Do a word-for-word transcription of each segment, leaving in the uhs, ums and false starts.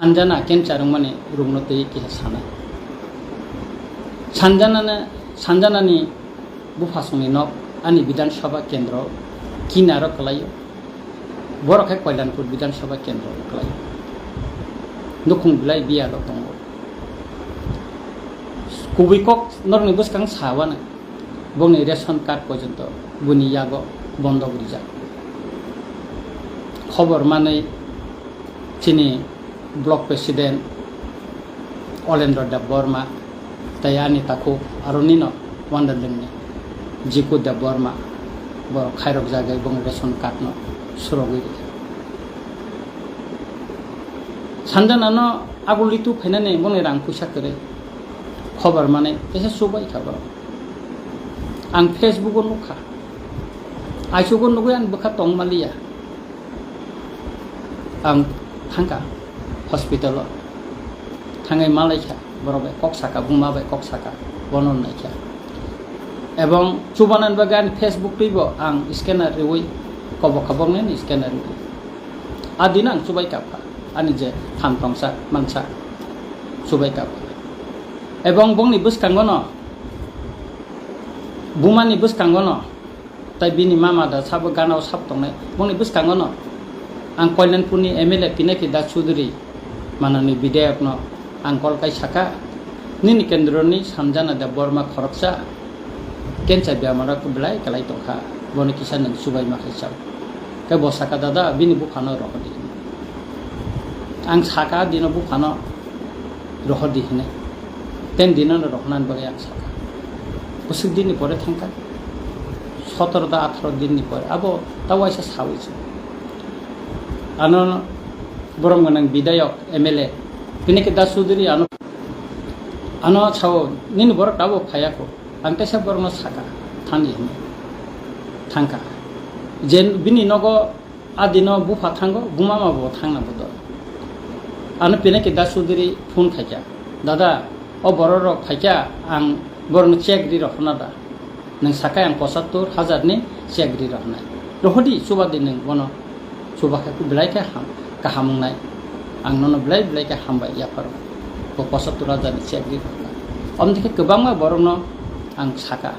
Sanjana cancer wngmani rukno twi kisa sanai. Sanjanana, Sanjanani buphasongni nok ani Bidhan Sabha kendro kinaro kwlaio. Borok khe Koilanpur Bidhan Sabha kendro kwlaio. Nukhung belai biyalo tongo. Kubui kok norokni bwskang sawano. Bongni ration card porjonto buni yago bondok rijak. Khobor manwi chini block president Olendro Debbarma tei ani takhuk aro nino Wonderlingni Jiku Debbarma borok khairok jagwi bongni ration card no surogwi rikha. Sanjanano aguli tu phainani bongni rang puisa kwrwi khobor manwi kaisa chubai kha borok. Ang Facebook o nukha. Aisugo nugwi ang bwkha tong maliya. Ang thangkha hospital o. Thangwi malaikha borok bai kok saka, buma bai kok saka, bono naikha. Ebong chubanan bagwi ani Facebook twibo ang scanner riwi, kobok koboknini scanner riwi. A dino ang chubai kapkha, ani je tham tongsa mansa chubai kapkha. Ebong bongni bwskango no, bumani bwskango no, tai bini mama da sabo gana o sap tongnai. Bongni bwskango no ang Koilanpurni M L A Pinaki Das Chudhury manani bidhayok no ang kol kai saka, "Nini kendroni Sanjana Debbarma khoroksa cancer bemar o belai kwlai tongkha, bono kisa nwng chubai ma khai chao." Khe bo saka, "Dada, bini buphano rohordi." Ang saka dino buphano rohordi hinwi. Ten dinono rohornani bagwi ang saka. Bwswk dinni pore thangkha. Sotoro ta atharo dinni pore. Abo ta waisa sawi se. Ano borom gwnang bidhayok M L A. Pinaki Das Chudhury ano, ano sao, "Nini borok abo phaya kho." Ang teisa borokno saka, "Thani," hinwi. Thangkha. Je bini nogo a dino bupha thango, bumama bo thangna bodo. Ano Pinaki Das Chudhury phone khaikha, "Dada, o borok rok phaikha, ang borokno check ri rohorna da? Nwng sakai ang pochattor hajar ni check ri rohornai. Rohordi, chubadi nwng bono." Chuba khe belai khe ham, kaham wngnai. Ang nono belai belai khe hambai yapharo. Bo pochattor hajar ni check ri rohornai. Omni khe kwbangma borokno ang saka.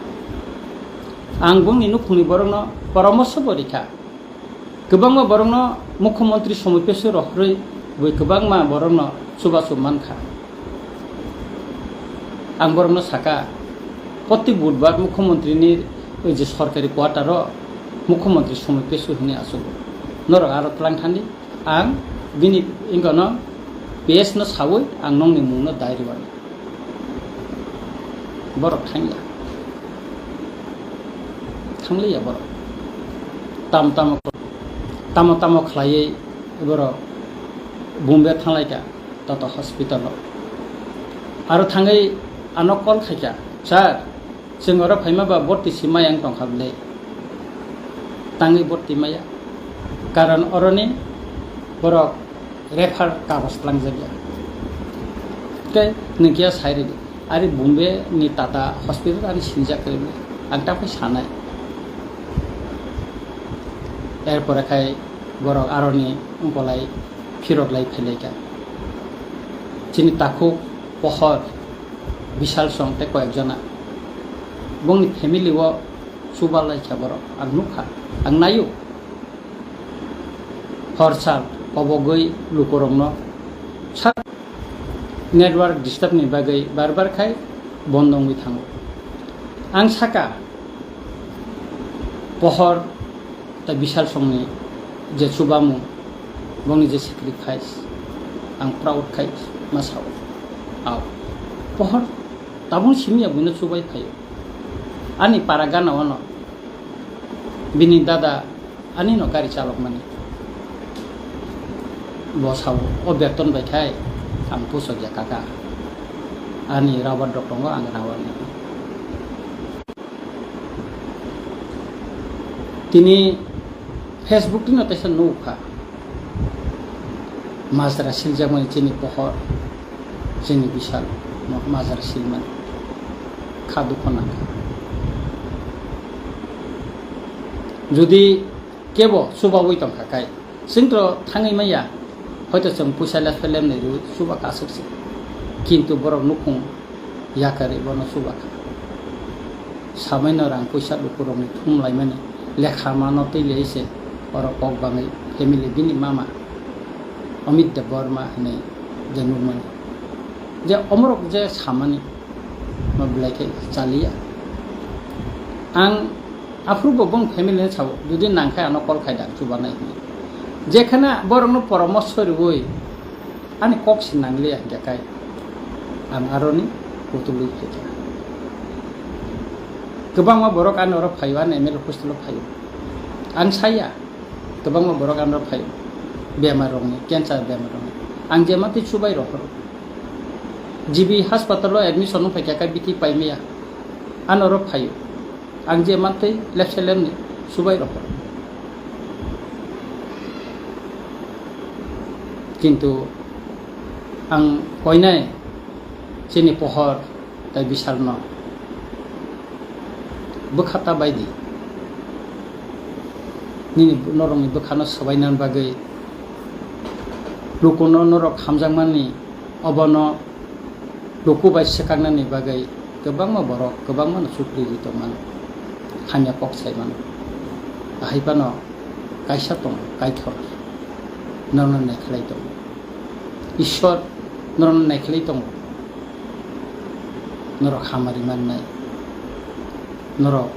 Ang bongni nukhungni borokno poramorsho bo rikha. Kwbangma borokno Mukhyamantri somoi pesu rohorwi bui kwbangma borokno chubachu mankha. Ang borokno saka, proti budbar Mukhyamantrini oi je sorkari quarter o Mukhyamantri somoi pesu hinwi achugo. Norok aro tlang thani, ang bini wngkano P S no sawi ang nokni mungno dai rwani. Borok thangya. Thangliya borok. Tam tamo, tamo tamo khlaiwi borok Bombay thanglaikha, Tata Hospital o. Aro thangwi ano call khaikha, "Sir, chwng oro phaima ba borti si maya wng tongkha bwle?" Tangwi borti maya. Karon oroni borok refer kagoj twlangjakya. Tei nwng khe sai rwdi. Ari Bombay ni Tata Hospital ani sinijak kwrwi. Ang ta phai sanai. Erpore khai borok aroni wngkolai phirok lai phailaikha. Chini takhuk pohor Bishal song tei koyek jona. Bongni family o chuba laikha borok. Ang nukha. Ang naio. Hor sal kobogwi lukurokno sa-, network disturb ni bagwi bar bar khai bondo wngwi thango. Ang saka, pohor tei Bishal songni je chubamung, bongni je sacrifice, ang proud khai ma sao. Ao, pohor tabuk simi ya buino chubai phaio. Ani para gana ono bini dada ani no gari chalok mani. Bo sao, o beton bai khai ang pusok ya kaka. Ani rabar rok tongo, ang rabar ni. Tini Facebook tino teisa nukha. Majra siljakmani chini pohor, chini Bishal no majra silmani. Kha dukho nangkha. Jodi kebo chubawi tongkha kai, chwngtro thangwi maya, Hoito chwng puisa lepse lemni rwi chuba kha aswk se. Kintu borok nukhung yakarwi bono chuba kha. Samaino rang puisa lukurokni thum laimani lekha mano twi lei se oro kok bangwi family bini mama Amit Debbarma hinwi je nukmani. Je omorok je samani ma belai khe chaliya. Ang aphuru bo bong family no sao, jodi nang khe ano call khai da chubanai hinwi. Jekhana borok no poramorsho rwui ani kok se nangliya hingkhe kai ang aroni kutulwi phaikha. Kwbangma borok ani oro phaio, ani M L A hostel o phaio. Ang saya, kwbangma borok ano phaio, bemar rokni, cancer bemar rokni. Ang je matwi chubai rohoro. G B hospital o admission wng phaikha, kai bithi paimaya, ano oro phaio. Ang je mantwi lepse lemni chubai rohoro. Kintu ang koinai chini pohor tai bisal no bwkha ta bai di. Nini norokni bwkhano swbainani bagwi lukuno norok hamjakmani obono luku bai swkaknani bagwi kwbangma borok kwbangmano chukriwi tongmano, hamya kok sai mano. Ahai phano kaisa tongo, Kaitor norokno naikhlai tongo. Ishwar norokno naikhlai tongo. Norok hamari mannai. Norok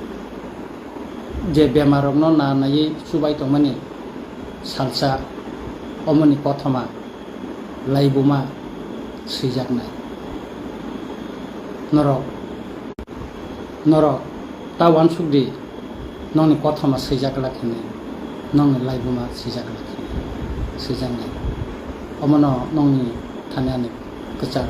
je bemarrokno nanaiwi chubai tongmani salsa, omoni kothoma laibuma swijaknai. Norok, norok ta uansuk di, nokni kothoma swijak glak hinwi, nokni laibuma swijak glak hinwi swijaknai. Omono nokni thani ani kwchar.